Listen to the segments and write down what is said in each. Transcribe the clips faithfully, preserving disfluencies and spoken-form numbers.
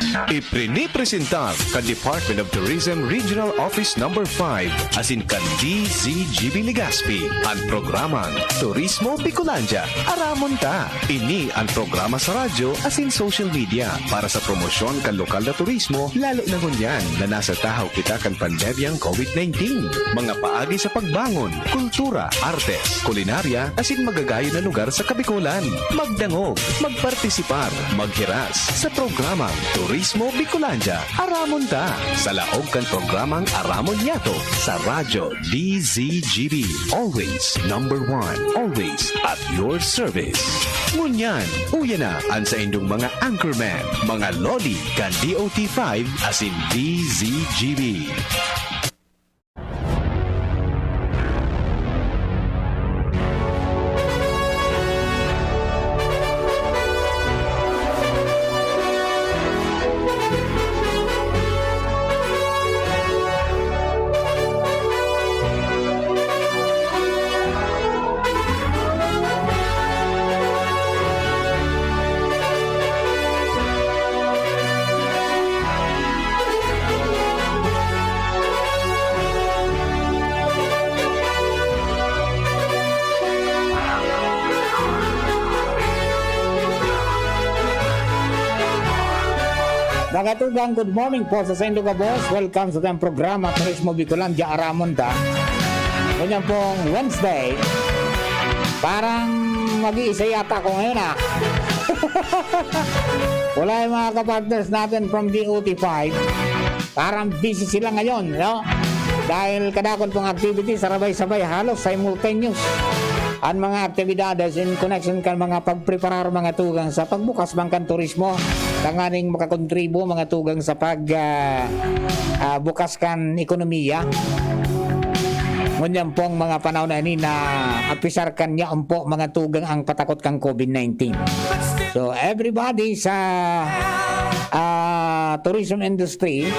Iprinipresentar kan Department of Tourism Regional Office Number five asin kan D Z G B Legazpi an programang Turismo Bicolandia, Aramon Ta. Ini an programa sa radyo asin social media para sa promosyon kan lokal na turismo, lalo na ngunyan na nasa tahaw kita kan pandemyang COVID nineteen. Mga paagi sa pagbangon, kultura, artes, kulinarya, asin magagayon na lugar sa Kabikolan. Magdangog, magpartisipar, maghiras sa programang Turismo Bicolandia, Aramon Ta, sa laog kan programang Aramon Yato sa Radyo D Z G B. Always number one, always at your service. Ngunyan, uya na an saindong mga anchorman, mga lodi kan D O T five asin D Z G B. Mga tugang, good morning po sa saindo gabos. Welcome sa atong programa, Turismo Bicolandia, Aramon Ta. Ngunyan pong Wednesday, parang mag-iisa yata ako ngayon, ah. Wala yung mga kapartners natin from D O T five. Parang busy sila ngayon, no? Dahil kadakon pong activity, sarabay-sabay, halos simultaneous an mga aktibidades in connection kan mga pagpreparar, mga tugang, sa pagbukas man kan turismo, tanganing makakontribo, mga tugang, sa pag, ah, ah, bukas kan ekonomiya. Ngunyan pong mga panahon na ini na apisar kan yaon po, mga tugang, ang patakot kan COVID nineteen. So, everybody sa, ah, tourism industry,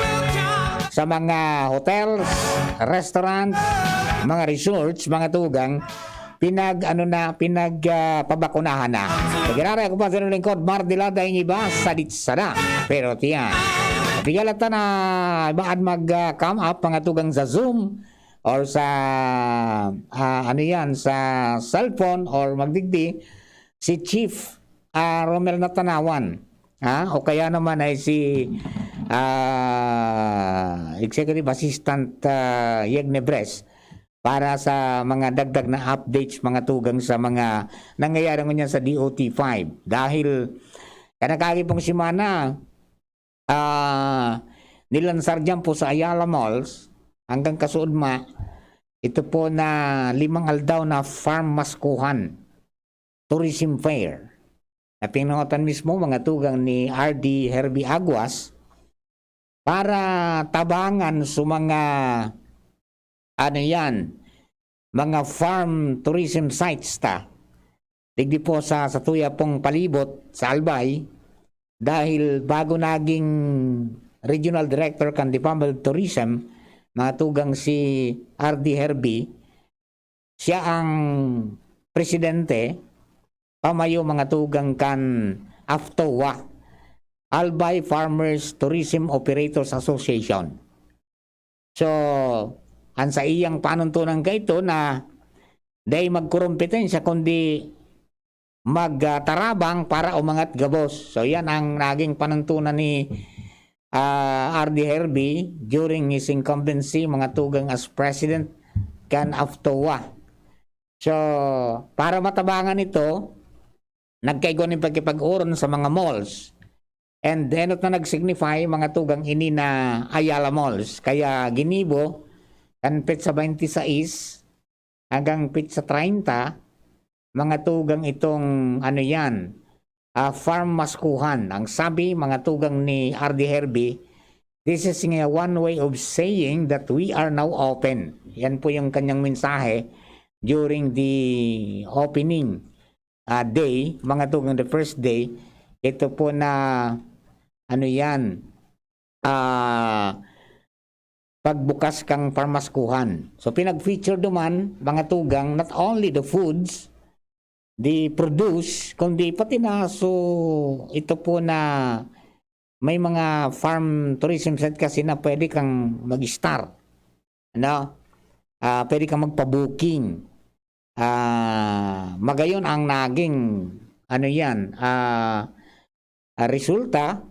sa mga hotels, restaurants, mga resorts, mga tugang, pinag, ano na, pinag, ah, pabakunahan na. So, giraray ako pa sa lingkod, Mar Delada, ang iba, sadit sana. Pero tiyan, pigalatan na, ibaan mag, ah, come up, mga tugang sa Zoom, or sa, ah, ano yan, sa cellphone, or magdigdi, si Chief, ah, Romel Natanawan, ha? O kaya naman ay si, ah, Executive Assistant, ah, Yeg Nebres para sa mga dagdag na updates, mga tugang, sa mga nangyayari ngunyan sa D O T five. Dahil kanakagi pong semana, ah, nilansar diyan po sa Ayala Malls, hanggang kasuodma, ito po na limang aldaw na Farm Maskuhan Tourism Fair, na pinunotan mismo, mga tugang, ni R D Herbie Aguas para tabangan sa mga, ano yan, mga farm tourism sites ta. Digdi po sa, sa tuya pong palibot sa Albay, dahil bago naging regional director kan Department of Tourism, mga tugang, si R D Herbie, siya ang presidente, pamayo, mga tugang, kan AFTOA, Albay Farmers Tourism Operators Association. So, ang saiyang panuntunan kaito na dai magkurumpetensya, kundi magtarabang para umangat gabos. So, yan ang naging panuntunan ni, ah, R D Herbie during his incumbency, mga tugang, as president kan AFTOA. So, para matabangan ito, nagkaigwa nin pakipag-oron sa mga malls. And enot na nag-signify, mga tugang, ini na Ayala Malls. Kaya ginibo, kan petsa twenty-six hanggang petsa treinta, mga tugang, itong, ano yan, ah, Farm Maskuhan. Ang sabi, mga tugang, ni R D Herbie, "This is a one way of saying that we are now open." Yan po yung kanyang mensahe during the opening, ah, day, mga tugang, the first day. Ito po na, ano yan, ah, pagbukas kang Farm Maskuhan. So, pinag-feature duman, mga tugang, not only the foods, the produce, kundi pati na, so, ito po na may mga farm tourism site kasi na pwede kang mag-star. Ano? Ah, pwede kang magpa-booking. Ah, magayon ang naging, ano yan, ah, ah, resulta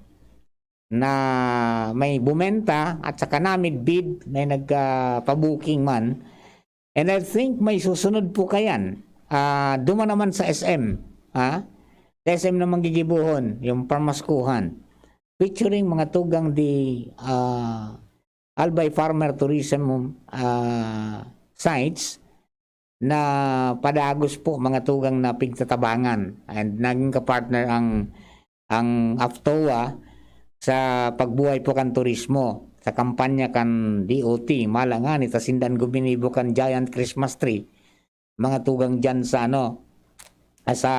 na may bumenta at saka na-bid, may nagpa-booking man. And I think may susunod po kayan. Ah, duman naman sa S M, ha? Sa S M na manggigibohon, yung pamaskuhan. Featuring mga tugang di, ah, Albay Farmer Tourism, ah, sites na padagos po mga tugang na pigtatabangan. And naging kapartner ang, ang AFTOA sa pagbuhay po kan turismo, sa kampanya kan D O T. Mala ngani ta sinda an guminibo kan giant Christmas tree, mga tugang diyan sa ano, ah, sa,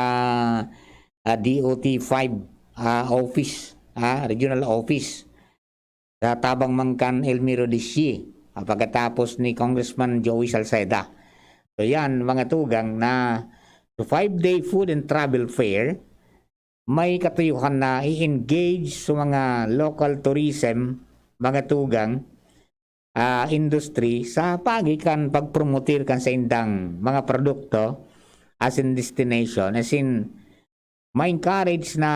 ah, D O T five, ah, office, ah, regional office. Sa tabang man kan Elmiro Dishi, ah, pagkatapos ni Congressman Joey Salceda. So yan, mga tugang, na sa five-day food and travel fair, may katuyuhan na i-engage sa mga local tourism, mga tugang, ah, industry sa paagi kan pagpromotir kan saindang mga produkto as in destination, as in ma-encourage na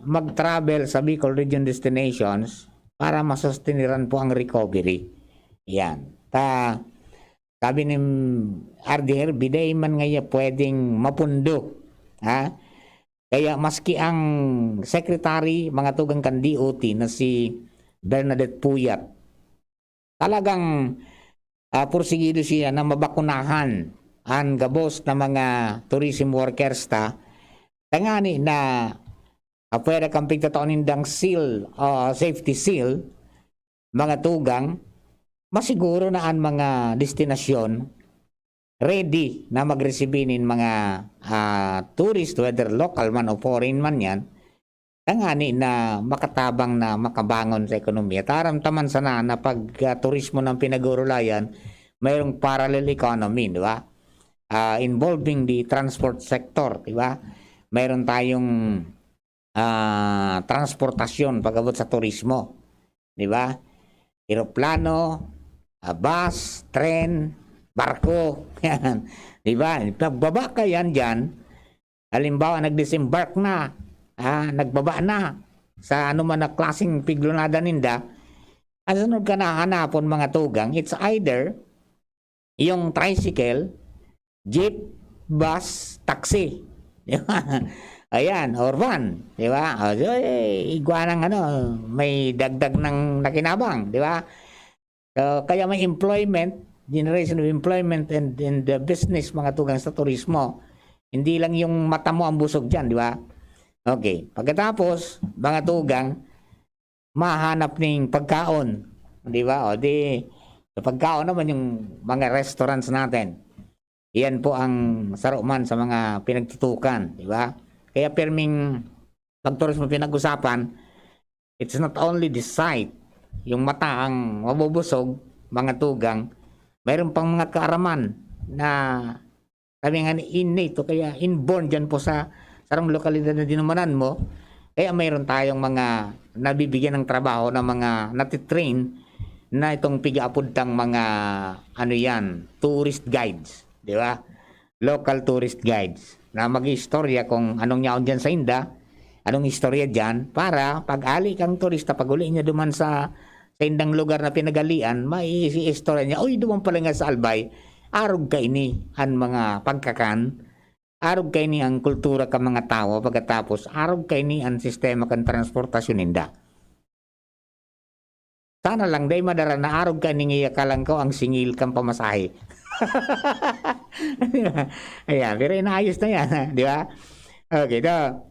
mag-travel sa Bicol region destinations para masustiniran po ang recovery. Yan. Ta, sabi ni R D Herby, dai man ngaya pwedeng mapundo. Ha? Kaya maski ang secretary, mga tugang kan D O T na si Bernadette Puyat, talagang, ah, pursigido siya na mabakunahan an gabos na mga tourism workers ta, tangani na apwera kan pigtatao nindang seal, ah, safety seal, mga tugang, masiguro na an mga destinasyon ready na magresibi nin mga, ah, tourist, whether local man o foreign man yan, tangani na makatabang na makabangon sa ekonomiya. Taram taman sana na pag, ah, turismo ng pinag-uurulayan, mayroong parallel economy, di ba? Ah, involving the transport sector, di ba? Mayroon tayong, ah, transportasyon pag-abot sa turismo, di ba? Eroplano, ah, bus, tren, barko, yan, di ba? Pagbaba ka yan dyan, halimbawa, nag-disembark na, ah, nagbaba na sa anuman na klaseng piglonada ninda, ang sunod ka na hanapon, mga tugang, it's either yung tricycle, jeep, bus, taxi. Di ba? Ayan, or van, di ba? O, so, eh, igwa ng ano, may dagdag ng nakinabang, di ba? So, kaya may employment, generation of employment and, and the business, mga tugang, sa turismo. Hindi lang yung mata mo ang busog dyan, di ba? Okay. Pagkatapos, mga tugang, mahanap ning pagkaon, di ba? O di, sa pagkaon naman, yung mga restaurants natin. Iyan po ang saro man sa mga pinagtutukan, di ba? Kaya pirming pagturismo pinag-usapan, it's not only the sight, yung mata ang mabubusog, mga tugang, mayroon pang mga kaaraman na sabi nga ni innate o kaya inborn dyan po sa sarong lokalidad na dinumanan mo. Kaya mayroon tayong mga nabibigyan ng trabaho na mga natitrain na itong pigaapod tang mga, ano yan, tourist guides, di ba? Local tourist guides na mag-iistorya kung anong yaon dyan sa inda, anong istorya dyan, para pag ali kang turista, pag uli niya duman sa, sa indang lugar na pinagalian, maiistorya niya, "Uy, duman pala nga sa Albay, arog kaini an mga pagkakan, arog kaini ang kultura kan mga tawo, pagkatapos arog kaini an sistema kan transportasyon ninda." Sana lang dai madara na arog kaini nga iyakalangkaw ang singil kan pamasahe. Ayan, pero inaayos na yan, di ba? Okay, so,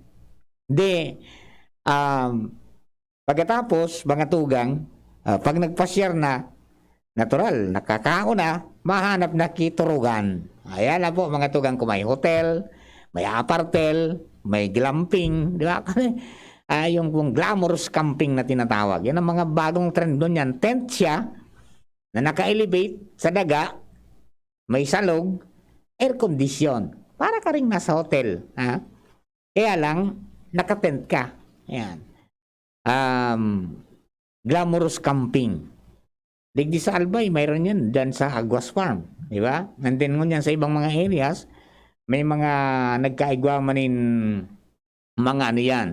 di, um, pagkatapos, mga tugang, ah, pag nagpasyar na, natural, nakakaon na, mahanap na kiturugan. Ayan na po, mga tugang, kung may hotel, may apartel, may glamping, di ba? Ah, yung pong glamorous camping na tinatawag. Yan ang mga bagong trend doon yan. Tent siya na naka-elevate sa daga, may salog, air condition. Para ka ring nasa hotel, ha? Kaya lang, naka-tent ka. Ayan. um, glamorous camping. Digdi sa Albay, mayroon yan dyan sa Aguas Farm, di ba? And then ngunyan sa ibang mga areas, may mga nagkaigwa man nin mga ano yan,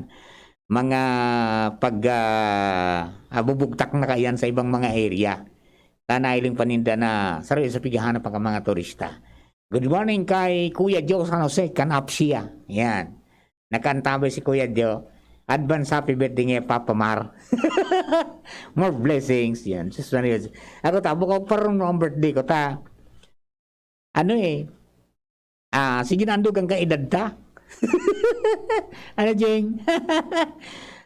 mga pag, ah, ah, bubugtak na kaiyan sa ibang mga area. Ta nahiling paninda na saro sa pighahanap ang mga turista. Good morning kay Kuya Joe San Jose, kan Apsia. Yan. Nakantabay si Kuya Joe. Advance happy birthday nga, Papa Mar. More blessings. Yan. Sus, ano yun? Ako ta, bukaw pa rin ang birthday ko ta. Ano eh, ah, sige na, andog ang kaedad ta. Ano, Jing?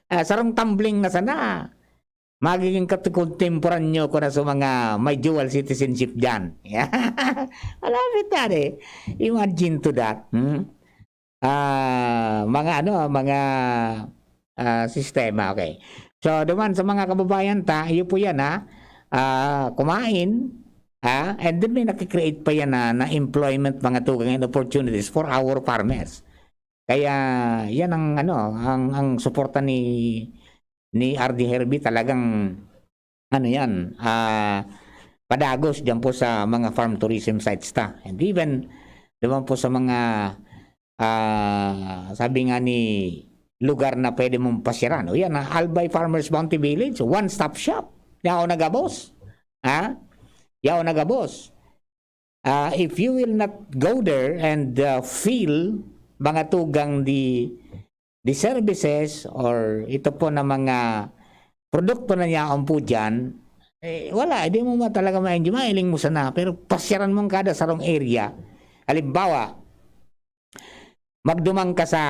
Ah, sarong tumbling na sana. Magiging katukontemporanyo ko na sa mga may dual citizenship dyan. Malapit na eh. Imagine to that. Hmm? Ah, mga ano, mga, ah, sistema, okay. So, duman sa mga kababayan ta, iyo po yan, ha? Ah, kumain, ha? And then may nakikreate pa yan na, na employment, mga tugang and opportunities for our farmers. Kaya yan ang ano, ang, ang suporta ni, ni R D Herby talagang ano yan, ah, padagos diyan po sa mga farm tourism sites ta. And even naman po sa mga, ah, sabi nga ni lugar na pwede mong pasyaran. O yan, ah, Albay Farmers Bounty Village, one-stop shop. Yaw na gabos. Ha? Yaw na gabos. Ah, if you will not go there and, ah, feel mga tugang di, di services or ito po na mga produkto na yaon po dyan, eh, wala, hindi mo ma-, talaga ma-enjoy. Mahiling mo sana, pero pasyaran mo ang kada sarong area. Halimbawa, magduman ka sa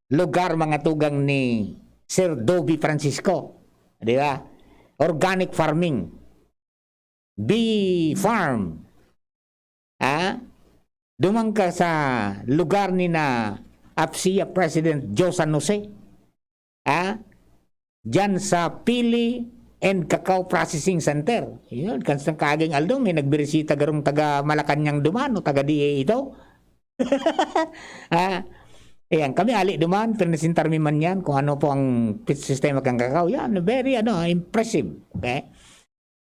lugar, mga tugang ni Sir Doby Francisco, di ba? Organic farming, bee farm, ah, duman ka sa lugar ni na APSEA President Joe San Jose, ah, dyan sa Pili and Cacao Processing Center. Yun, kan sa kaaging aldaw, may nagbirisita garong taga Malacañang duman o taga D A ito. Ah, ayan, kami ali duman, pinasintar mi man yan kung ano po ang pit-, sistema kan kakao. Yan, very, ano, impressive. Okay?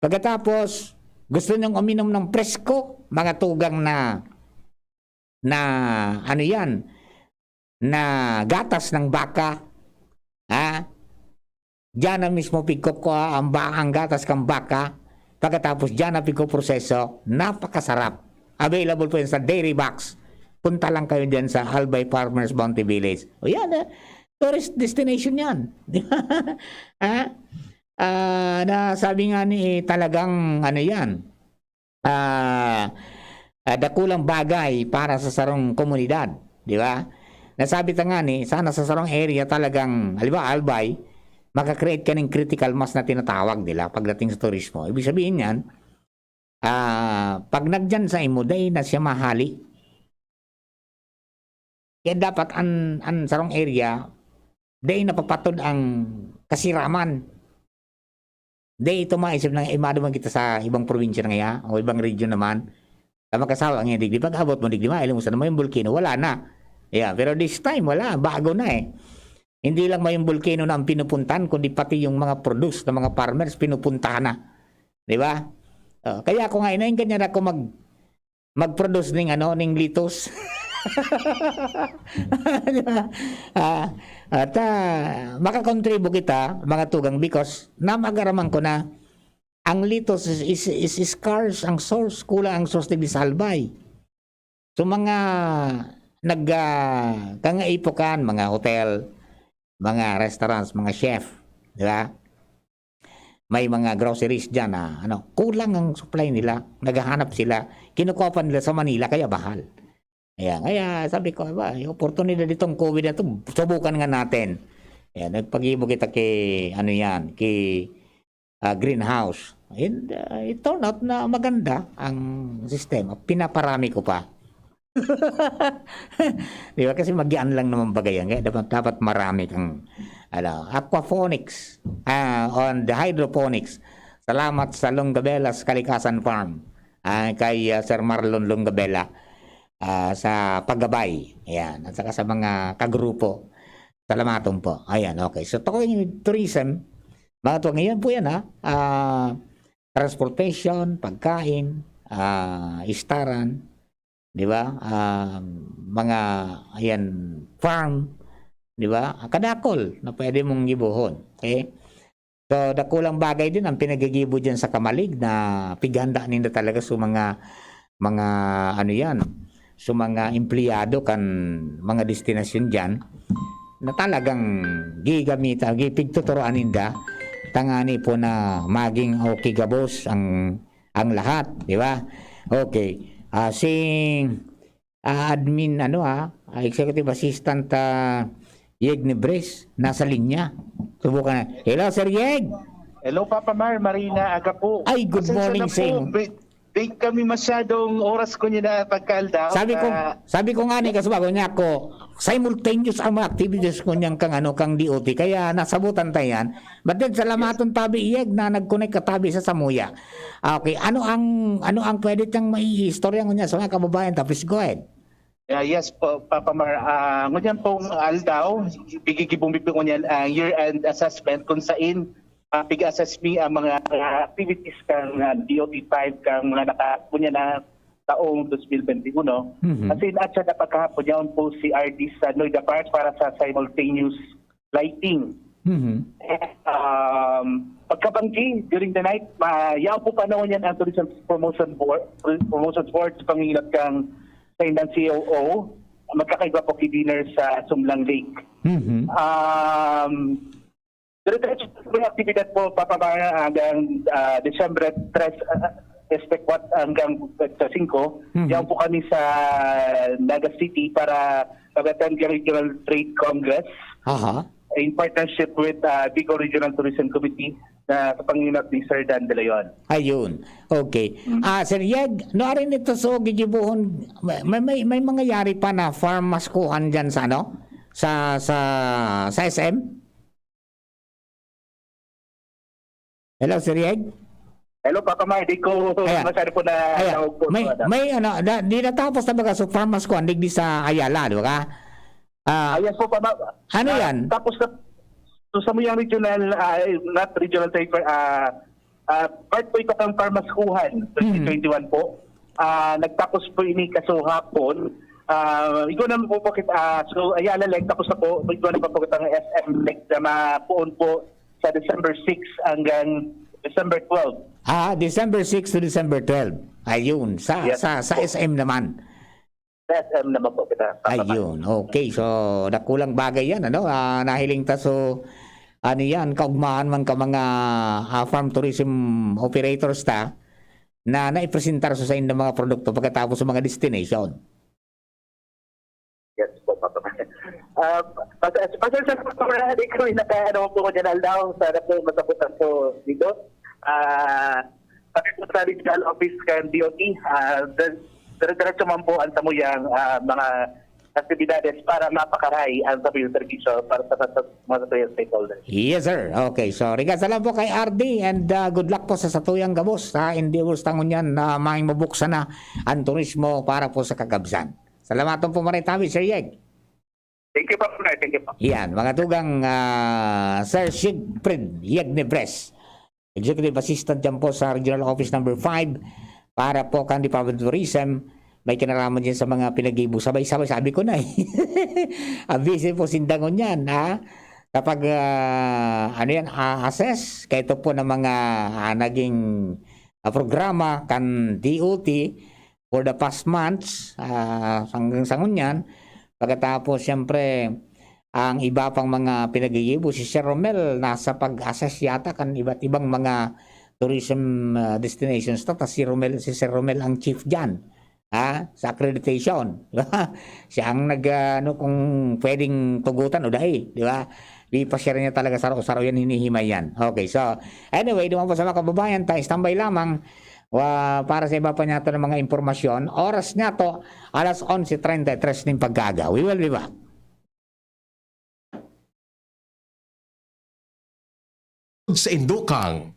Pagkatapos, gusto niyong uminom ng presko, mga tugang na, na, ano yan, na gatas ng baka, ha? Diyan na mismo pigkukua ang ba-, ang gatas kang baka, pagkatapos diyan na pigpoproseso, napakasarap. Available po yan sa Dairy Box. Punta lang kayo diyan sa Albay Farmers Bounty Village. O yan, eh. Tourist destination yan. Di ba? Ha? Ah, na sabi nga ni, eh, talagang ano yan, ah, ah, dakulang bagay para sa sarong komunidad, di ba? Nasabi ta nga ni, sana sa sarong area talagang, halimbawa, Albay, maka-create ka ng critical mass na tinatawag nila pagdating sa turismo. Ibig sabihin niyan, ah, pag nagdiyan sa imo, dai na siya mahali. Kaya dapat an, an sarong area, dai napapatod ang kasiraman. Dai ito maisip na, eh, maduman kita sa ibang probinsya na kaya, o ibang region naman. Sa makasawa nga, digdi, pag-abot mo, digdi, mahiling mo sana may volcano, wala na. Yeah, pero this time, wala, bago na eh. Hindi lang may volcano na ang pinupuntahan, kundi pati yung mga produce ng mga farmers, pinupuntahan na. Di ba? Oh, kaya ako nga, inainggan niya na ako mag, mag-produce ning ano, ning litos. Di ba? Ah, at, ah, makakontribo kita, mga tugang, because namagaraman ko na ang litos is, is, is scarce ang source, kulang ang source digdi sa Albay. So, mga nag, ah, kangaipo kan, mga hotel, mga restaurants, mga chef, di ba? May mga groceries diyan na, ano, kulang ang supply nila, naghahanap sila, kinukuha pa nila sa Manila, kaya mahal. Ayan, kaya sabi ko, "Aba, yung oportunidad nitong COVID na 'to, subukan nga natin." Ayan, nagpagibo kita kay, ano yan, kay, ah, greenhouse. And, ah, it turned out na maganda ang sistema. Pinaparami ko pa. Di ba? Kasi magian lang naman bagay yan. Kaya dapat, dapat marami kang, ano, aquaponics, ah, on the hydroponics. Salamat sa Longabela, sa Kalikasan Farm. Ah, kay, ah, Sir Marlon Longabela, ah, sa paggabay. Ayan. At saka sa mga kagrupo. Salamaton po. Ayan, okay. So, talking with tourism, mga tuwag ngayon po yan, ha? Ah, transportation, pagkain, ah, istaran, di ba? Ah, mga, ayan, farm, di ba? Kadakol na pwede mong gibohon. Okay? So, dakulang bagay din ang pinagigibo diyan sa Camalig na pighanda ninda talaga sa mga, mga ano yan, sa mga empleyado kan mga destinasyon diyan na talagang gigamita, gipigtuturoan ninda tangani po na maging okay gabos ang, ang lahat, di ba? Okay. Ah, si, ah, admin, ano, ah, ah, executive assistant, ah, Yeg Nebres, nasa linya. Subukan na. Hello, Sir Yeg! Hello, Papa Mar, Marina, aga po. Ay, good Pasensya morning na sa po, inyo. Big, big kami masyadong oras ko niya na pagkaaldaw. Sabi ko, Ah, sabi ko nga ni kasubago niya ako, simultaneous ang mga activities ko niyang kang, ano, kang D O T. Kaya nasabutan tayo yan. But then, salamaton tabi, Yeg, na nag-connect ka tabi sa Samuya. Ah, okay, ano ang, ano ang pwede tiyang maiistorya ngunyan sa mga kababayan? Tapos, go ahead. Ah, yes po, Papa Mar. Ah, ngunyan pong aldaw, pigigibong mi po ngunyan ang year-end assessment kung sain, ah, pig-assess mi ang mga, ah, activities kan, ah, D O T five kan mga naka-, ngunyan na taong dos mil bente uno. Mhm. As in, at sa napagkahapon, yaon po si R D sa Noida Park para sa simultaneous lighting. Mhm. Um, pagkabanggi, during the night, ma-, yaon po panahon yan ang Tourism Promotion Board, Promotion Board sa pangingilat kang sa indang C O O. Magkakaiba po ki dinner sa Sumlang Lake. Mhm. Um, diretso po yung aktibidad po, Papa Mara, hanggang, ah, December tres, ah, este kwat-, hanggang sa singko. Mhm. Yaon po kami sa Naga City para mag-attend ng Regional Trade Congress Aha. in partnership with, ah, Bicol Regional Tourism Committee na sa panginap ni Sir Dan De Leon. Ayun. Okay. Mm. Ah, Sir Yeg, no, arin ito, so, gigibuhon, may, may, may, may mangyayari pa na farm maskuhan dyan sa, ano? Sa, sa, sa S M? Hello, Sir Yeg? Hello, Papa Mar, di ko Ayan. masyado po na Ayan. naog po May, sa ano. may, ano, da, di natapos na baga, so, farm maskuhan, digdi sa Ayala, di ba ka? Ah, Ah, yes po, Papa. ano Ah, yan? tapos na, so, sa Muyang Regional, ah, not Regional Trade Fair, ah, ah, part po ito ng Farmaskuhan, Mhm. twenty twenty-one po. Ah, nagtapos po ini kaso hapon. Ah, igwa na po po kita, ah, so, Ayala Lake, tapos na po, igwa na po po kita ng S M Lake na mapuon po sa December six hanggang December twelve. Ah, December six to December twelve. Ayun, sa, Yes sa, sa po. S M naman. Sa S M naman po kita, Papa Mar. Ayun, okay. So, dakulang bagay yan, ano? Ah, nahiling ta, so, ano yan, kaugmahan man ka mga, ah, farm tourism operators ta, na naipresentar sa, sa inyong mga produkto pagkatapos sa mga destination. Yes po, Papa Mar. Ah, pas-, pasensya po, Papa Mar, di ko naka-, ano po ko dyan, aldaw. Sana po masabutan po dito. Ah, pati po sa regional office kan D O T, ah, dire-, dire-diretso man po ang samuyang, ah, mga aktibidades para mapakaray ang samuyang serbisyo para sa, sa mga samuyang stakeholders. Yes, sir. Okay, so, regards na lang po kay R D and, ah, good luck po sa satuyang gabos, ha? Hindi gusto ngunyan na maing mabuksan na ang turismo para po sa kakabsan. Salamaton po, Maray Tawi, Sir Yeg. Thank you po, Sir. Thank you po. Yan, mga tugang, ah, Sir Siegfried Yegnebres, Executive Assistant dyan po sa Regional Office Number five para po kan Department of Tourism. May kinalaman dyan sa mga pinag-ibo. Sabay-sabay, sabi ko na eh. Ang busy po sinda ngunyan, ha? Kapag, ah, ano yan, a-assess, kaya ito po ng mga, ah, naging, ah, programa kan D O T for the past months, ah, hanggang sa ngunyan. Pagkatapos, siyempre, ang iba pang mga pinag-iibo, si Sir Romel, nasa pag-assess yata kan iba't ibang mga tourism, ah, destinations ta, ta si Romel, si Sir Romel ang chief dyan, ha, sa accreditation. Siya ang nag, ah, ano, kung pwedeng tugutan o dai, di ba? Ipashare niya talaga saro-saro yan, hinihimay yan. Okay, so, anyway, duman po sa mga kababayan, ta, standby lamang, wa-, para sa iba pa niya to ng mga impormasyon. Oras niya to, alas onse treinta y tres ning pagkaaga. We will be back. Sa Indokang.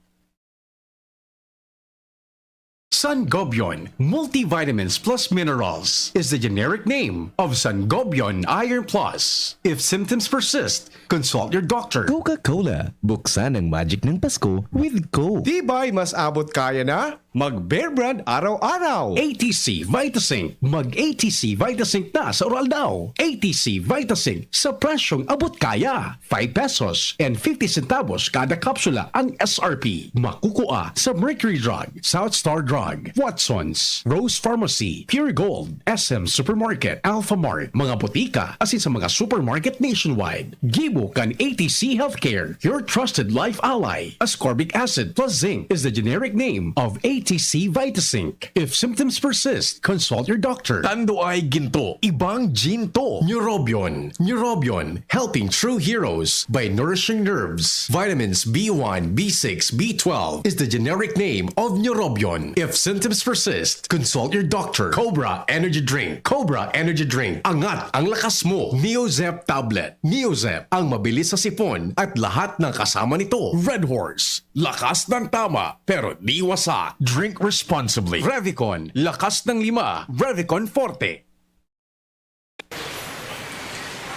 Sangobion Multivitamins Plus Minerals is the generic name of Sangobion Iron Plus. If symptoms persist, consult your doctor. Coca-Cola, buksan ang magic ng Pasko with Coke. Tibay, mas abot kaya na mag-Bear Brand araw-araw. A T C Vitasync. Mag-A T C Vitasync na sa oral daw. A T C Vitasync sa presyong abot kaya. Five pesos and fifty centavos kada kapsula ang S R P. Makukua sa Mercury Drug, South Star Drug, Watsons, Rose Pharmacy, Pure Gold, S M Supermarket, Alphamart, mga botika, asin sa mga supermarket nationwide. Gibo kan A T C Healthcare, your trusted life ally. Ascorbic acid plus zinc is the generic name of A T C Vitasync. If symptoms persist, consult your doctor. Tando ay ginto, ibang ginto. Neurobion. Neurobion, helping true heroes by nourishing nerves. Vitamins B one, B six, B twelve is the generic name of Neurobion. If symptoms persist, consult your doctor. Cobra Energy Drink. Cobra Energy Drink. Angat ang lakas mo. Neozep Tablet. Neozep, ang mabilis sa sipon at lahat ng kasama nito. Red Horse. Lakas ng tama, pero di wasa. Drink responsibly. Revicon, lakas ng lima. Revicon Forte.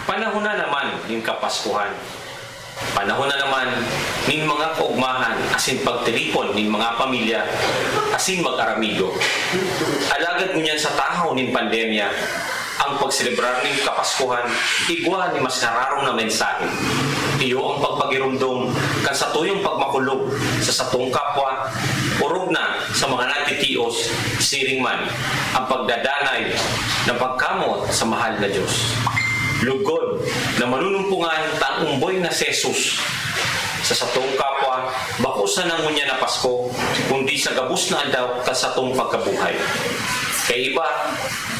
Panahon na naman nin Kapaskuhan. Panahon na naman nin mga kaugmahan asin pagtiripon nin mga pamilya asin mag-aramigo. Alagad ngunyan sa tahaw nin pandemya, ang pagselebrar nin Kapaskuhan igwa nin mas nararom na mensahe. Iyo ang pagpagiromdom kan satuyang pagmakulog sa satong kapwa, orog na sa mga nagtitios, siring man ang pagdadanay na pagkamoot sa mahal na Diyos. Lugod na manunumpongan ta an omboy na si Jesus sa satong kapwa, bako sana ngunyan na Pasko, kundi sa gabos na aldaw kan satong pagkabuhay. Kaiba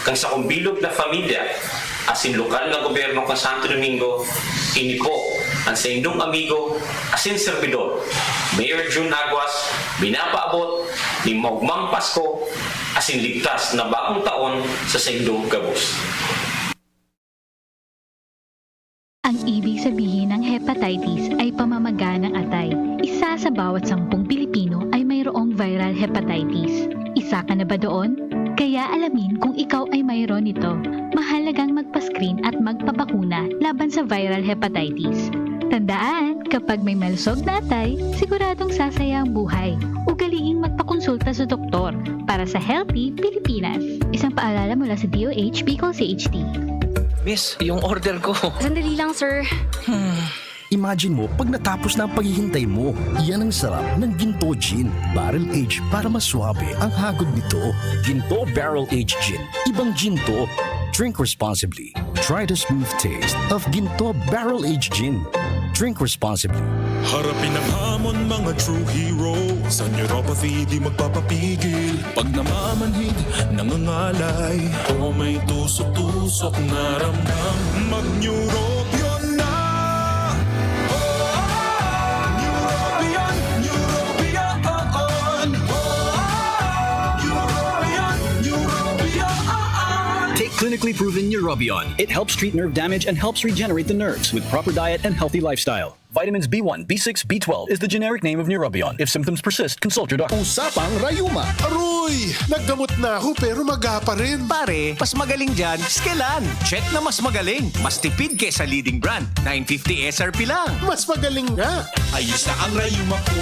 kan sakong bilog na pamilya asin lokal na gobyerno kan Santo Domingo, ini po an saindong amigo asin serbidor, Mayor Jun Aguas, binapaabot nin maogmang Pasko asin ligtas na bagong taon sa saindo gabos. Ang ibig sabihin ng hepatitis ay pamamaga ng atay. Isa sa bawat sampung Pilipino ay mayroong viral hepatitis. Isa ka na ba doon? Kaya alamin kung ikaw ay mayroon nito. Mahalagang magpa-screen at magpabakuna laban sa viral hepatitis. Tandaan, kapag may malusog na atay, siguradong sasaya ang buhay. Ugaliing magpakonsulta sa doktor para sa Healthy Pilipinas. Isang paalala mula sa D O H Bicol C H D. Miss, yung order ko. Sandali lang, sir. Imagine mo pag natapos na ang paghihintay mo. Yan ang sarap ng Ginto Gin. Barrel aged para mas swabe ang hagod nito. Ginto Barrel Aged Gin. Ibang Ginto. Drink responsibly. Try the smooth taste of Ginto Barrel Aged Gin. Drink responsibly. Harapin ang hamon, mga true hero. Sa neuropathy di magpapapigil. Pag namamanhid, nangangalay. O may tusok-tusok na ramdam. Mag-neurobion na! Neurobion, neurobion, oo. Neurobion, neurobion, oo. Take clinically proven Neurobion. It helps treat nerve damage and helps regenerate the nerves with proper diet and healthy lifestyle. Vitamins B one, B six, B twelve is the generic name of Neurobion. If symptoms persist, consult your doctor. Usapang Rayuma. Aroy! Naggamot na ako pero maga pa rin. Pare, mas magaling dyan, Skelan. Check na mas magaling. Mas tipid kesa leading brand. nine fifty S R P lang. Mas magaling nga. Ayos na ang rayuma ko.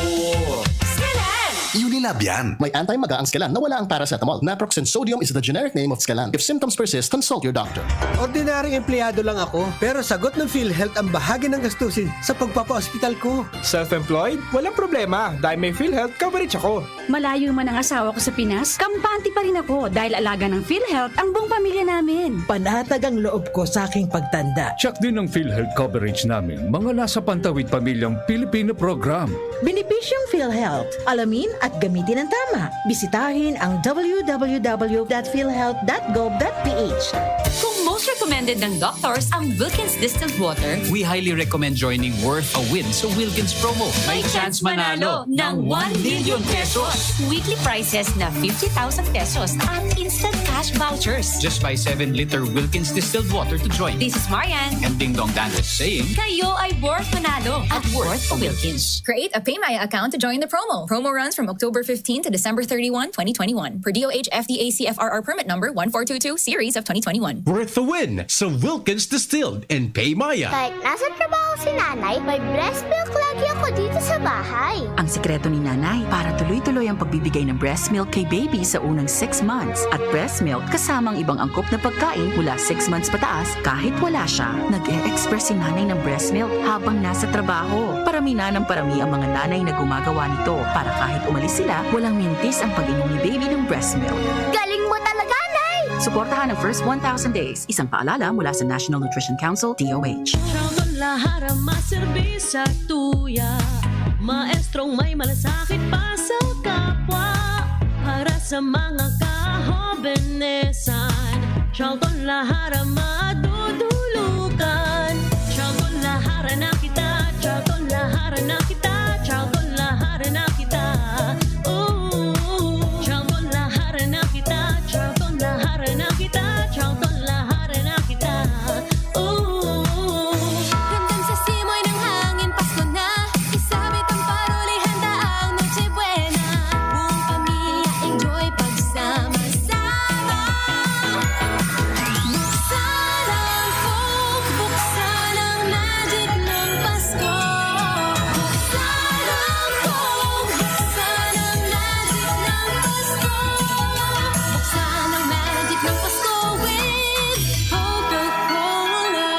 Skelan! Unilab yan. May anti-maga ang Skelan na wala ang paracetamol. Naproxen sodium is the generic name of Skelan. If symptoms persist, consult your doctor. Ordinaryong empleyado lang ako, pero sagot ng PhilHealth ang bahagi ng gastusin sa pagpapaospital ko. Self-employed? Walang problema dahil may PhilHealth coverage ako. Malayo man ang asawa ko sa Pinas, kampante pa rin ako dahil alaga ng PhilHealth ang buong pamilya namin. Panatag ang loob ko sa aking pagtanda. Check din ang PhilHealth coverage namin, mga nasa Pantawid Pamilyang Pilipino Program. Benepisyong PhilHealth. Alamin at gamitin ng tama. Bisitahin ang w w w dot philhealth dot gov dot p h. Kung most recommended ng doctors ang Wilkins Distilled Water, We highly recommend joining Worth a Win sa Wilkins Promo. May chance manalo ng one million pesos. Weekly prizes na fifty thousand pesos at instant cash vouchers. Just buy seven liter Wilkins distilled water to join. This is Marian. And Ding Dong Dantes saying, Kayo ay worth manalo at worth a Wilkins. Create a PayMaya account to join the promo. Promo runs from October fifteen to December thirty-one, twenty twenty-one. Per D O H F D A C F R R permit number one four two two series of twenty twenty-one. Worth the win sa Wilkins Distilled and PayMaya. Kahit nasa trabaho si nanay, may breast milk lagi ako dito sa bahay. Ang sikreto ni nanay para tuloy-tuloy ang pagbibigay ng breast milk kay baby sa unang six months at breast milk kasama ang ibang angkop na pagkain mula six months pataas kahit wala siya. Nag-e-express si nanay ng breast milk habang nasa trabaho. Parami na ng parami ang mga nanay na gumagawa nito para kahit umalis sila, walang mintis ang pag-inom ni baby ng breast milk. Galing mo talaga, Nay! Suportahan ang first one thousand days. Isang paalala mula sa National Nutrition Council, D O H. Chocolahara maserbisa tuya. Maestrong may malasakit pa sa kapwa. Para sa mga kahobenesan, Chocolahara madudulugan. Chocolahara na kita, Chocolahara na kita, Chocolahara na kita. Ooh, Chocolahara na kita, Chocolahara na kita, Chocolahara na kita. Ooh. Ramdam sa simoy ng hangin, Pasko na. Isabit ang paroli, handa ang Noche Buena. Buong pamilya, enjoy pagsama-sama. Buksan ang Coke, buksan ang magic ng Pasko. Buksan ang Coke, buksan ang magic ng Pasko. Buksan ang magic ng Pasko with Coca-Cola.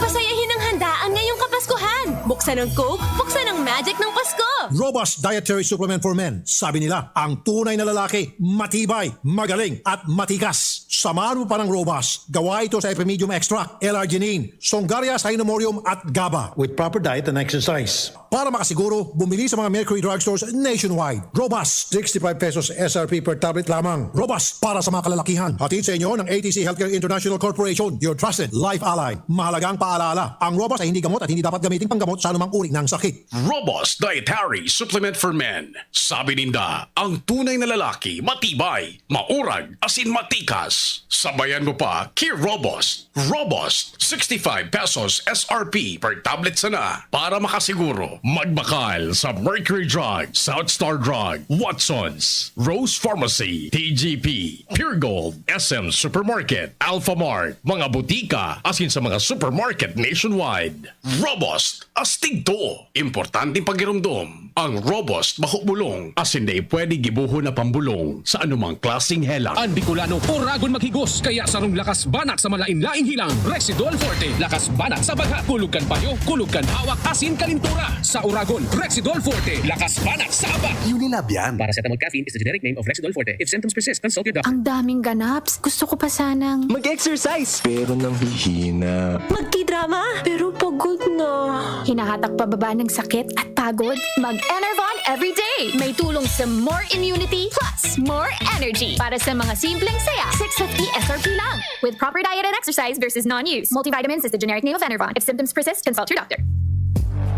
Pasayahin ang handaan ngayong Kapaskuhan. Buksan ang Coke, buksan ang magic ng Pasko. Robust Dietary Supplement for Men. Sabi nila, ang tunay na lalaki, matibay, magaling, at matikas. Samahan mo pa ng Robust. Gawa ito sa Epimedium Extract, L-arginine, Songaria Cynomorium at GABA. With proper diet and exercise. Para makasiguro, bumili sa mga Mercury Drugstores nationwide. Robust, sixty-five pesos S R P per tablet lamang. Robust, para sa mga kalalakihan. Hatid sa inyo ng A T C Healthcare International Corporation, your trusted life ally. Mahalagang paalala, ang Robust ay hindi gamot at hindi dapat gamitin panggamot sa anumang uri ng sakit. Robust Dietary Supplement for Men. Sabi ninda, ang tunay na lalaki, matibay, maurag, asin matikas. Sabayan mo pa ki Robust. Robust, sixty-five pesos S R P per tablet sana. Para makasiguro, magbakal sa Mercury Drug, South Star Drug, Watsons, Rose Pharmacy, T G P, Pure Gold, S M Supermarket, Alphamart, mga butika, asin sa mga supermarket nationwide. Robust, astig to. Importanteng pagiromdom, ang Robust bako bulong, asin dai pwede gibohon na pambulong sa anumang klaseng helang. An Bicolano, oragon maghigos, kaya sarong lakas banat sa malain-laing helang, Rexidol Forte. Lakas banat sa baghat, kulog kan payo, kulog kan hawak, asin kalintura. Sa oragon, Rexidol Forte. Lakas banat sa aba. Unilab yan. Paracetamol caffeine is the generic name of Rexidol Forte. If symptoms persist, consult your doctor. Ang daming ganaps. Gusto ko pa sanang Mag-exercise! Pero nang hihina. Magtidrama, pero pagod na. Hinahatak pababa ng sakit at pagod? Mag-Enervon everyday! May tulong sa more immunity plus more energy para sa mga simpleng saya. six fifty S R P lang. With proper diet and exercise versus non-use. Multivitamins is the generic name of Enervon. If symptoms persist, consult your doctor.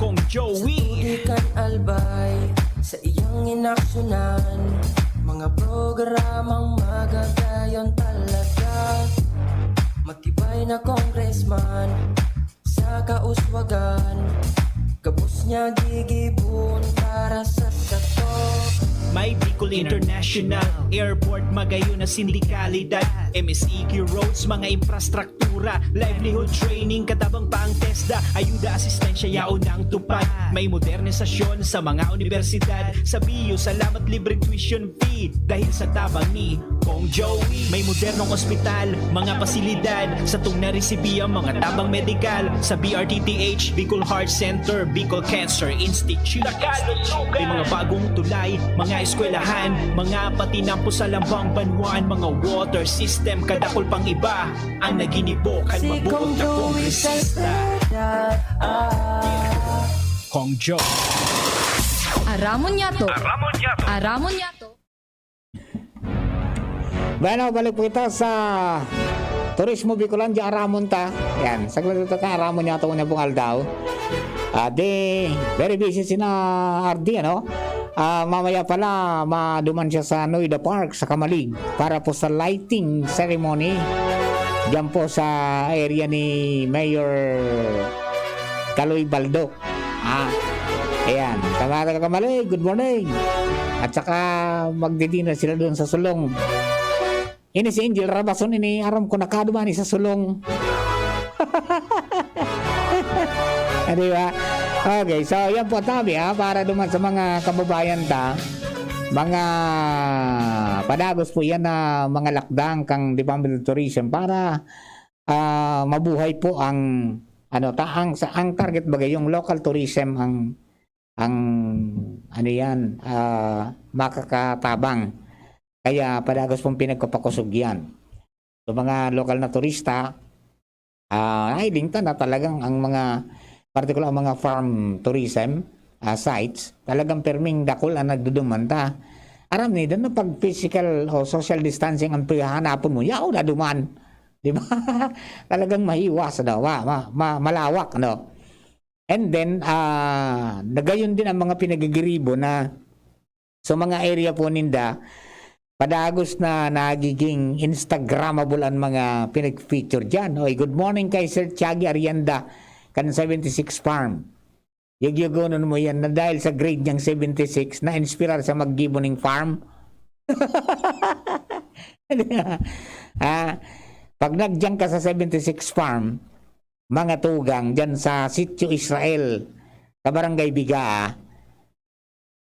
Kong Joey. Di kan albay sa iyang inaksyonan. Mga programang magagayon talaga. Matibay na congressman sa kauswagan. Gabos niya gigibon para sa sato. May Bicol International Airport, magayon na sindikalidad, M S E Q roads, mga infrastruktura, livelihood training, katabang pa ang TESDA, ayuda, asistensya, yaon ang tupad. May modernisasyon sa mga unibersidad, sa B U, salamat libreng tuition fee, dahil sa tabang ni Kong Joey. May modernong ospital, mga pasilidad, satong naresibi ang mga tabang medikal sa B R T T H, Bicol Heart Center, Bicol Cancer Institute. May mga bagong tulay, mga eskwelahan, mga patinampo sa lambang banwaan, mga water system, kadakol pang iba ang naginibo kan mabuot na kongresista. Kong Joe. Aramon niya to. Aramon niya to. Aramon niya to. Bueno, balik po kita sa Turismo Bicolandia, aramon ta. Yan, saglit ito ka, aramon niya ito una pong aldaw. Ah, di, very busy sina R D, ano? Ah, mamaya pala, maduman siya sa Noida Park, sa Camalig, para po sa lighting ceremony. Diyan po sa area ni Mayor Kaloy Baldo. Ah, ayan. Kamata ka, Kamalig, good morning. At saka magdi-dinner sila doon sa Sulong. Ini si Angel Rabason, ini aram ko nakaduman ni sa Sulong. Ah, di ba? Okay, so yan po, tabi, ha, para duman sa mga kababayan ta, mga padagos po yan na mga lakdang kang Department of Tourism para, ah, mabuhay po ang, ano, ta-, ang, sa, ang target bagay, yung local tourism ang, ang, ano yan, ah, makakatabang. Kaya padagos pong pinagpapakusog yan. So, mga lokal na turista, ah, ay, dingta na talagang ang mga, partikular ang mga farm tourism, ah, sites, talagang perming dakul ang nagduduman ta. Aram ni, doon na pag physical o social distancing ang paghahanapon mo, yaw na duman. Di ba? Talagang mahiwas, ano, ma, ma, ma, malawak, no? And then, ah, nagayon din ang mga pinagigiribo na sa mga area po ninda, padagos na nagiging Instagrammable ang mga pinag-feature dyan. Oy, good morning kay Sir Tiagi Arienda, kan seventy-six Farm. Yagyagonon mo yan na dahil sa grade niyang seventy-six, na-inspirar sa maggibo ning farm. Ah, pag nagyan ka sa seventy-six Farm, mga tugang, dyan sa Sitio Israel, sa Barangay Bigaa,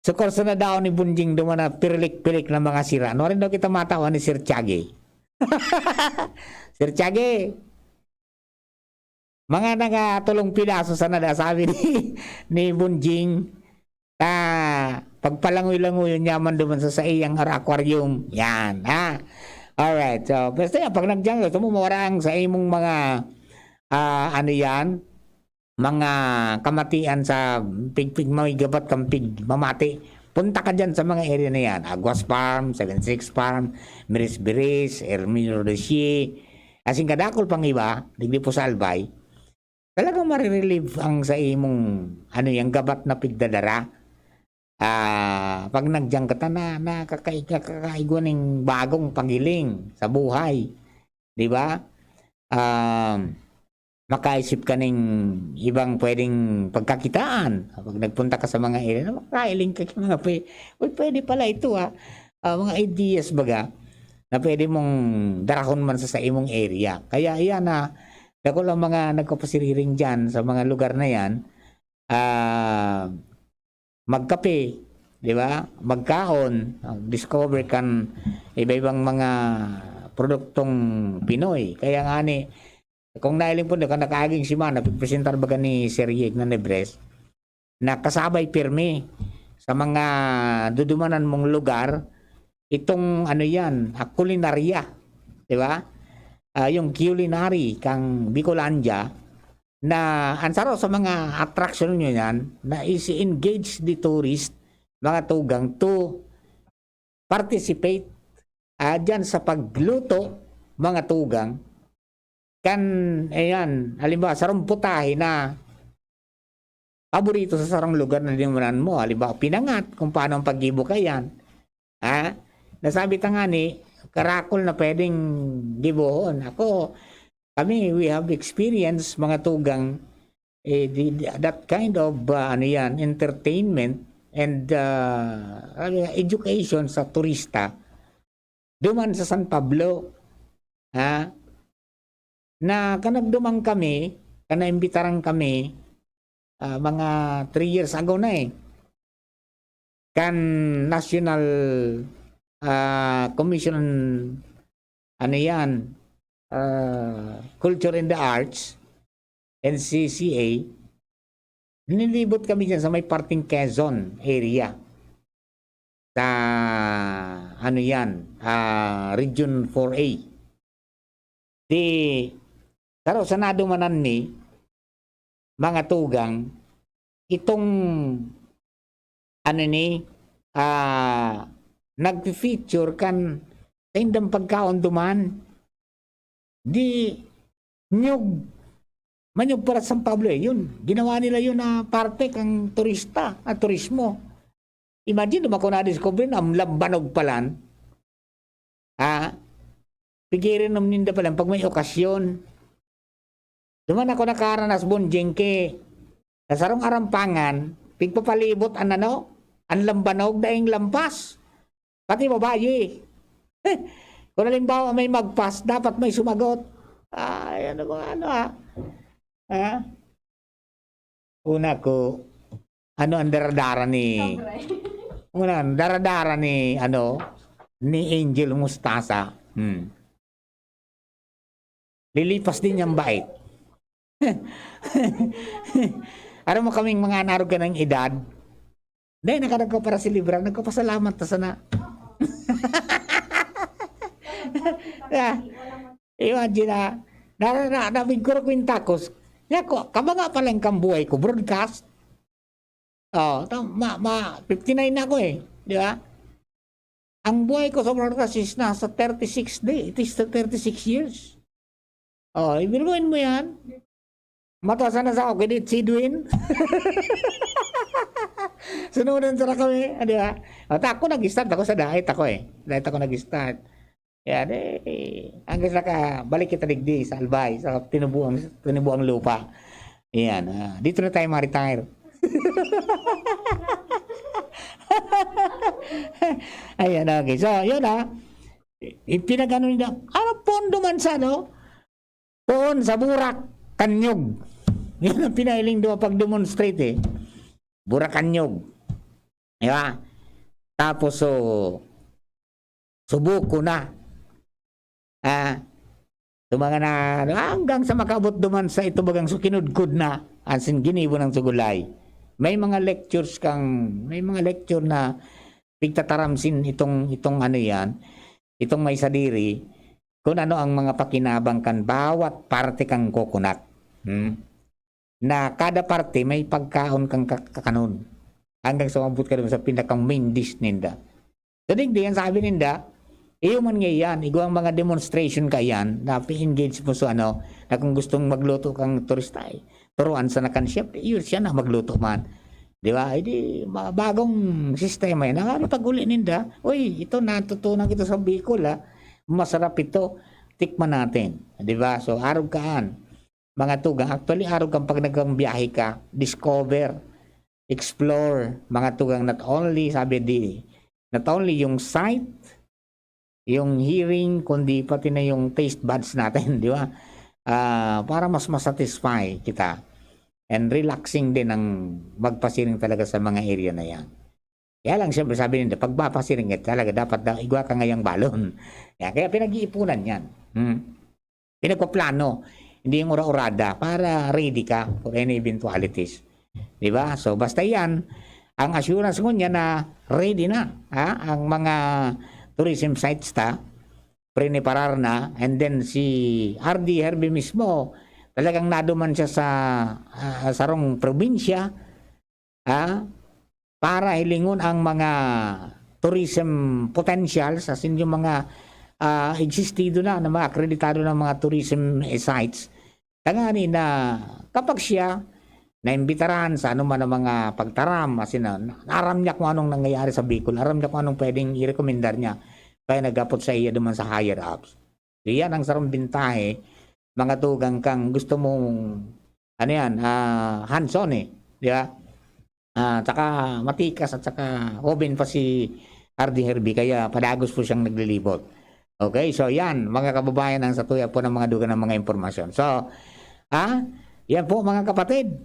sukor sa nadaon ni Bunjing duman na pirilik-pilik na mga sira. No, rin daw kita matawan ni Sir Tiagi. Sir Tiagi, mga nagatulong pidaso sana da, sabi ni, ni Bunjing. Ta, pagpalangoy-langoyon niya man duman sa saiyang ar-, aquarium. Yan, ha? Alright. So, basta yan, pag nagyan, gusto mo mawara ang sa imong mga, ah, ano yan, mga kamatian sa pigpig, may gabat kang pig mamati. Punta ka dyan sa mga area na yan. Aguas Farm, seven six Farm, Miris Biris, Herminio Rodosie, asin kadakol pang iba, digdi po sa Albay. Talagang marirelieve ang sa imong, ano, yung gabat na pigdadara. Ah, pag nagyan ka ta na, nakakaig-, nakakaigwa ning bagong paghiling sa buhay. Di ba? Um, makaisip ka ning ibang pwedeng pagkakitaan. Pag nagpunta ka sa mga area, na makailing ka sa mga pwe-, "Uy, pwede pala ito, ah." Ah, mga ideas baga na pwede mong darahon man sa, sa imong area. Kaya iyan na, dakul ang mga nagpapasiriring diyan sa mga lugar na yan, ah, magkape, di ba? Magkaon, discover kan iba-ibang mga produktong Pinoy. Kaya nga ni, kung nailing po, kan nakaaging semana, pagpresentar baga ni Sir Yeg na Nebres, na kasabay pirmi sa mga dudumanan mong lugar, itong ano yan, ah, kulinarya, di ba? Ah, yung culinary kang Bicolandia, na ang saro sa mga attraction nyo yan, na isi-engage the tourist, mga tugang, to participate, ah, dyan sa pagluto, mga tugang, kan, ayan, halimbawa, sarong putahe na paborito sa sarong lugar na dinumanan mo, halimbawa, pinangat, kung paano ang paggibo ka yan. Ha? Nasabi ta nga ni, karakol na pwedeng gibohon. Ako, kami, we have experience, mga tugang, eh, the, the, that kind of, uh, ano yan, entertainment and, uh, ano yan, education sa turista. Duman sa San Pablo, ha? Na kanagduman kami, kanaimbitaran kami, ah, mga three years ago na eh. Kan National, ah, Commission, ano yan, ah, Culture and the Arts, N C C A, nilibot kami dyan sa may parting Quezon area. Sa, ano yan, ah, Region four A. Di, saro sa nadumanan mi, mga tugang, itong, ano ni, ah, nagfi-feature kan saindang pagkaon duman. Di, niyog, manyog para sa San Pablo eh. Yun, ginawa nila yun na parte kang turista, ah, turismo. Imagine, duman ko na-discover na ang lambanog palan. Ha? Pigirin naman ninda palan pag may okasyon. Duman ako nakaranas, Bonjing, ki sa sarong arampangan, pigpapalibot an ano, an lambanog, daing lampas. Pati babayi. Kung halimbawa may magpas, dapat may sumagot. Ay, ano ba, ano, ah? Ha? Una ko, ano ang daradara ni, Sobra eh. Una, ang daradara ni, ano, ni Angel Mustasa. Hmm. Lilipas din yang bait. Aram mo kaming mga narog ka ng edad, dahil nakadagko para selebrar, nagpapasalamat ta sana. Yeah. Imagine na, na, na, na, nabigkuro ko yung takos. Yako, kabanga pa lang kang buhay ko, broadcast. Oh, ta-, ma, ma, fifty-nine na ako eh, di ba? Ang buhay ko sa broadcast is nasa thirty-six day. It is the thirty-six years. Oh, ibiruin mo yan. Mataas na sa ako, kaya si Edwin. Sunudan sa kami, di ba? At ako nag-start, ako sa diet ako eh. Diet ako nag-start. Yan eh. Hanggang sa ka, balik kita digdi sa Albay, sa tinubuang, tinubuang lupa. Yan, ah, dito na tayo ma-retire. Ayan, okay. So, yun ah. Ipinag-ano nila, ano pondo man sa, no? Poon sa Burak, Kanyog. Yan ang pinailing duwa pag-demonstrate eh. Burak, Kanyog. Di ba? Tapos, so, subuko na. Ah, so mga na, hanggang sa makaabot duman sa ito bagang sukinudkod na, as in, ginibo ng sugulay. May mga lectures kang, may mga lecture na pigtataram sin itong, itong ano yan, itong may sadiri, kung ano ang mga pakinabang kan bawat parte kang kokonat. Hmm? Na kada parte may pagkaon kang ka-, kakanon. Hanggang sa umabot ka dun sa pinakang main dish ninda. So, digdi, ang sabi ninda, iyo man nga iyan, igwa ang mga demonstration ka iyan, na engage mo sa ano, na kung gustong magluto kang turista, eh, turuan sa nakan chef, iyo siya na magluto man. Di ba? Eh, di, ma-, bagong sistema yan. Ang pag-uli ninda, "Uy, ito, natutunan kita sa Bicol, ah. Masarap ito. Tikman natin." Di ba? So, arog kaan, mga tugang. Actually, arog kang pag nagkang biyahe ka, discover, explore, mga tugang, not only, sabi di, not only yung sight, yung hearing, kundi pati na yung taste buds natin, di ba? Ah, para mas masatisfy kita. And relaxing din ang magpasiring talaga sa mga area na yan. Kaya lang, siyempre, sabi nila, pag mapasiring ka talaga, dapat daw igwa ka ngayang balon. Yan, kaya pinag-iipunan yan. Hmm. Pinagpaplano. Hindi yung ura-urada para ready ka for any eventualities. Di ba? So, basta yan, ang assurance ngunyan na ready na, ha? Ang mga tourism sites ta, preparar na, and then si R D Herby mismo, talagang naduman siya sa, ah, sarong probinsya, ha? Para hilingon ang mga tourism potentials, as in yung mga, ah, existido na, na mga akreditado na mga tourism, eh, sites. Tangani na kapag siya naimbitaran sa anuman ang mga pagtaram, as in, na, aram niya kung anong nangyayari sa Bicol, aram niya kung anong pwedeng i-recommendar niya, kaya nag-apot sa iya duman sa higher ups. So, yan ang sarong bintahe, mga tugang, kang gusto mong, ano yan, ah, hands-on eh, di ba? Ah, tsaka matikas at tsaka open pa si R D Herby, kaya padagos po siyang naglilibot. Okay, so yan, mga kababayan, ang satuya po ng mga dugang ng mga impormasyon. So, ah, yan po, mga kapatid,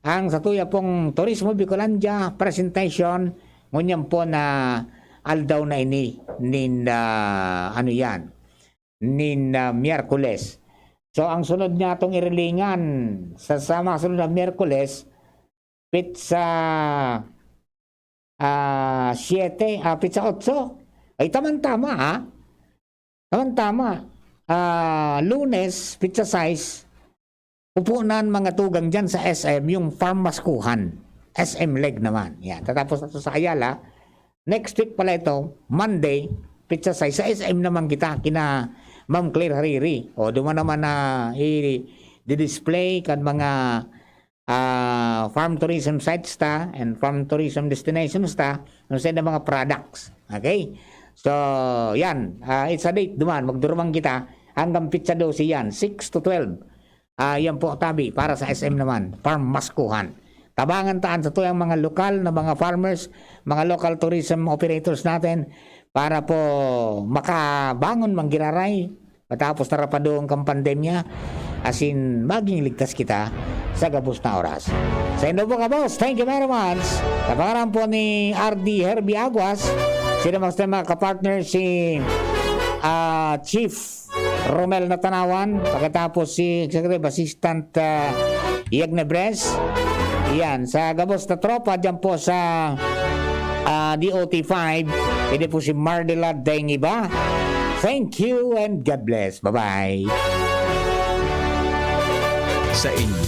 ang satuya pong Turismo Bicolandia presentation, ngunyan po na aldaw na ini, nin, ah, ano yan, nin, ah, Miyerkules. So, ang sunod niya itong irilingan sa, sa mga sunod na Miyerkules, petsa, ah, siyete, ah, petsa otso. Ay, tamang-tama, ha? Tamang-tama. Ah, Lunes, petsa sais, upo na ang mga tugang dyan sa S M, yung Farm Maskuhan. S M Leg naman. Yan. Tatapos na to sa Ayala. Next week pala ito, Monday, petsa sais, sa S M naman kita, kina Ma'am Claire Hariri. O, duman naman na i-display kan mga ah, farm tourism sites ta and farm tourism destinations ta, no sa mga products. Okay? So, yan. Ah, it's a date duman. Magdurumang kita hanggang pitsa dose yan, six to twelve. Ah, yan po, tabi, para sa S M naman, Farm Maskuhan. Tabangan taan sa tuyang mga lokal na mga farmers, mga local tourism operators natin, para po makabangon manggiraray matapos na rapadong kang pandemya, asin maging ligtas kita sa gabos na oras. Sa indo po, kabos, thank you very much. Sa pangaran po ni R D Herbie Aguas, sila mas mga kapartner si ah, Chief Romel Natanawan, pagkatapos si Executive Assistant ah, Yegne Bres. Yan, sa gabos na tropa dyan po sa ah, D O T five, ini po si Mardela Dengiba. Thank you and God bless. Bye-bye. Sa inyo